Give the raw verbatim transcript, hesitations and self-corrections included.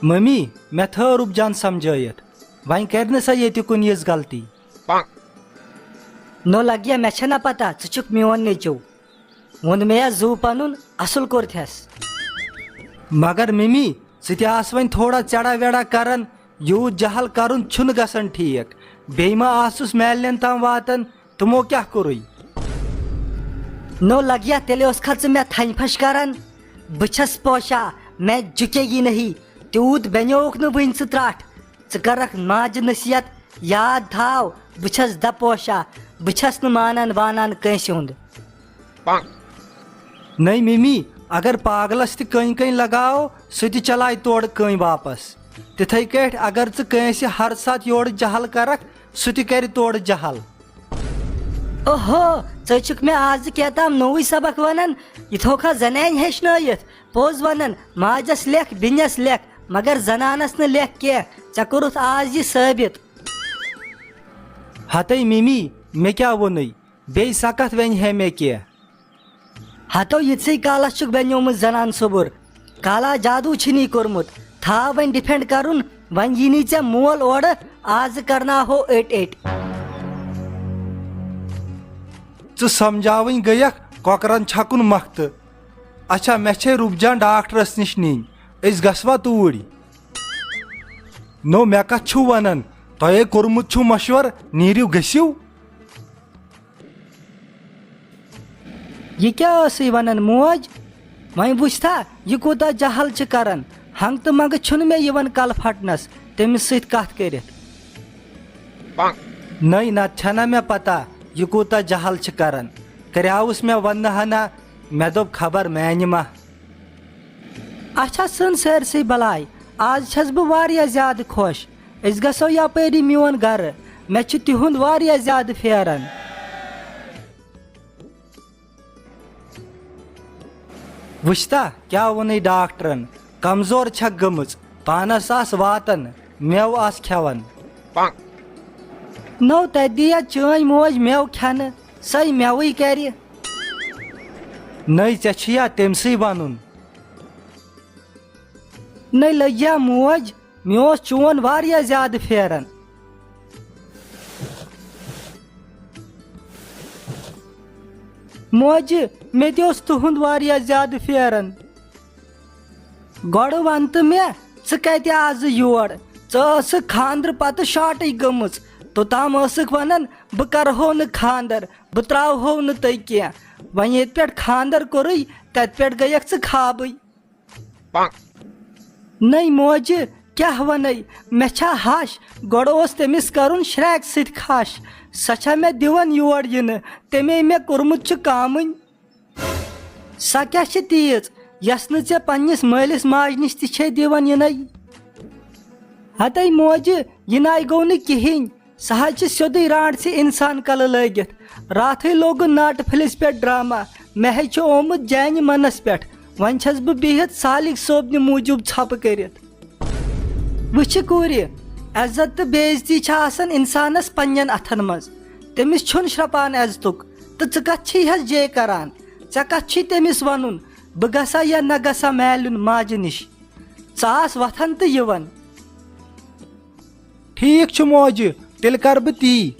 Mummy, مےٚ تھٲو رُبجان سمجھٲیِتھ، وۄنۍ کرِ نہٕ سۄ ییٚتہِ کُن یِژھ غلطی۔ نو لگیا، مےٚ چھےٚ نہ پتہ، ژٕ چھُکھ میون نیٚچو۔ ووٚن مےٚ یا زُو پنُن، اصل کوٚرتھس۔ مگر ممی، ژٕ تہِ آس وۄنۍ تھوڑا ژیڑا ویڑا کران، یوٗت جہل کرُن چھُنہٕ گژھان ٹھیٖک۔ بیٚیہِ ما آسُس مالنٮ۪ن تام واتان، تِمو کیٛاہ کوٚرُے؟ نو لگیا، تیٚلہِ اوس کھا ژٕ مےٚ تھنہِ پھش کران؟ بہٕ چھَس پوشا، میں جھکے گی نہیں۔ تیوٗت بنیووُکھ نہٕ وٕنہِ ژٕ ترٛٹھ۔ ژٕ کرکھ ماجہِ نصیحت، یاد تھاو، بہٕ چھَس دپوشا، بہٕ چھَس نہٕ مانان وانان کٲنٛسہِ ہُنٛد۔ نٔے مِمی، اگر پاگلس تہِ کٔنۍ کٔنۍ لگاو، سُہ تہِ چلاے تورٕ کٔنۍ واپس۔ تِتھے کٲٹھۍ اگر ژٕ کٲنٛسہِ ہر ساتہٕ یورٕ جہل کرکھ، سُہ تہِ کرِ تورٕ جہل۔ اوہو، ژٕ چھُکھ مےٚ آزٕ کیٛاہ تام نوٚوُے سبق ونان، یہِ تھوکھا زنانہِ ہیٚچھنٲیِتھ؟ پوٚز ونان، ماجس لیکھ، بیٚنِس لیکھ، مگر زنانس نہٕ لیکھ کینٛہہ۔ ژےٚ کوٚرُتھ آز یہِ ثٲبت۔ ہتے مِمی، مےٚ کیٛاہ ووٚنُے؟ بیٚیہِ سا کتھ ونہِ ہے مےٚ کینٛہہ؟ ہتو یِتھسٕے کالس چھُکھ بنیومُت زنان سوٚبُر۔ کالا جادو چھُنی کوٚرمُت۔ تھاو وۄنۍ ڈِفینڈ کرُن، وۄنۍ یی نہٕ ژےٚ مول اورٕ، آزٕ کرناوہو أٹۍ أٹۍ۔ ژٕ سمجھاوٕنۍ گٔیکھ کۄکرن چھکُن مۄختہٕ۔ اچھا، مےٚ چھے رُبجان ڈاکٹرس نِش نِنۍ، أسۍ گژھوا توٗرۍ؟ نو، مےٚ کتھ چھِو ونان؟ تۄہے کوٚرمُت چھُو مشور، نیٖرِو گٔژھِو۔ یہِ کیٛاہ ٲسٕے ونان موج؟ وۄنۍ وٕچھ تھا، یہِ کوٗتاہ جہل چھِ کران۔ ہنٛگ تہٕ منٛگہٕ چھُنہٕ مےٚ یِوان کلہٕ پھٹنس تٔمِس سۭتۍ کتھ کٔرِتھ۔ نٔے، نتہٕ چھنا مےٚ پتہ یہِ کوٗتاہ جہل چھِ کران۔ کریاوُس مےٚ وننہٕ ہنا، مےٚ دوٚپ خبر میانہِ ما۔ اچھا، ژھٕن سٲرسٕے بلاے، آز چھَس بہٕ واریاہ زیادٕ خۄش۔ أسۍ گژھو یپٲری میون گرٕ، مےٚ چھُ تِہُنٛد واریاہ زیادٕ پھیران۔ وٕچھتا، کیٛاہ ووٚنُے ڈاکٹرن؟ کمزور چھکھ گٔمٕژ، پانس آس واتان، مٮ۪وٕ آس کھٮ۪وان۔ نو، تتہِ دِیا چٲنۍ موج مٮ۪وٕ کھٮ۪نہٕ، سۄے مٮ۪وٕے کرِ۔ نٔے، ژےٚ چھُیا تٔمۍ سٕے ونُن؟ نٔے لٔجیا موج، مےٚ اوس چون واریاہ زیادٕ پھیران۔ موجہِ، مےٚ تہِ اوس تُہُنٛد واریاہ زیادٕ پھیران۔ گۄڈٕ وَن تہٕ مےٚ، ژٕ کَتہِ آزٕ یور؟ ژٕ ٲسٕکھ خانٛدرٕ پَتہٕ شاٹٕے گٔمٕژ۔ توٚتام ٲسٕکھ وَنان، "بہٕ کَرٕہو نہٕ خانٛدر، بہٕ ترٛاوہو نہٕ تۄہہِ کینٛہہ۔" وۄنۍ ییٚتہِ پٮ۪ٹھ خانٛدر کوٚرُے، تَتہِ پٮ۪ٹھ گٔیَکھ ژٕ خابٕے۔ نٔے موجہِ، کیٛاہ وَنَے؟ مےٚ چھا ہَش؟ گۄڈٕ اوس تٔمِس کَرُن شرٛیک سۭتۍ کھَش۔ سۄ چھا مےٚ دِوان یور یِنہٕ؟ تٔمۍ مےٚ کوٚرمُت چھُ کامٕنۍ۔ سۄ کیٛاہ چھِ تیٖژ، یۄس نہٕ ژےٚ پنٛنِس مٲلِس ماجہِ نِش تہِ چھے دِوان یِنَے؟ ہَتَے موجہِ، یہِ نَے گوٚو نہٕ کِہیٖنۍ۔ سۄ حظ چھِ سیوٚدُے رانٛٹسٕے اِنسان کَلہٕ لٲگِتھ۔ راتھٕے لوگُن ناٹہٕ پھٔلِس پٮ۪ٹھ ڈرامہ۔ مےٚ ہے چھُ آمُت جانہِ منَس پٮ۪ٹھ۔ وۄنۍ چھَس بہٕ بِہِتھ سالِک صٲبنہِ موٗجوٗب ژھۄپہٕ کٔرِتھ۔ وٕچھِ کوٗرِ، عزت تہٕ بے عزتی چھےٚ آسان اِنسانَس پنٛنٮ۪ن اَتھَن منٛز۔ تٔمِس چھُنہٕ شرٛپان عزتُک۔ تہٕ ژٕ کَتھ چھِی حظ جے کَران؟ ژےٚ کَتھ چھُے تٔمِس وَنُن؟ بہٕ گژھا یا نہ گژھا مالیُن ماجہِ نِش؟ ژٕ آس وۄتھان تہٕ یِوان۔ ٹھیٖک چھُ موجہِ، تیٚلہِ کَرٕ بہٕ تی۔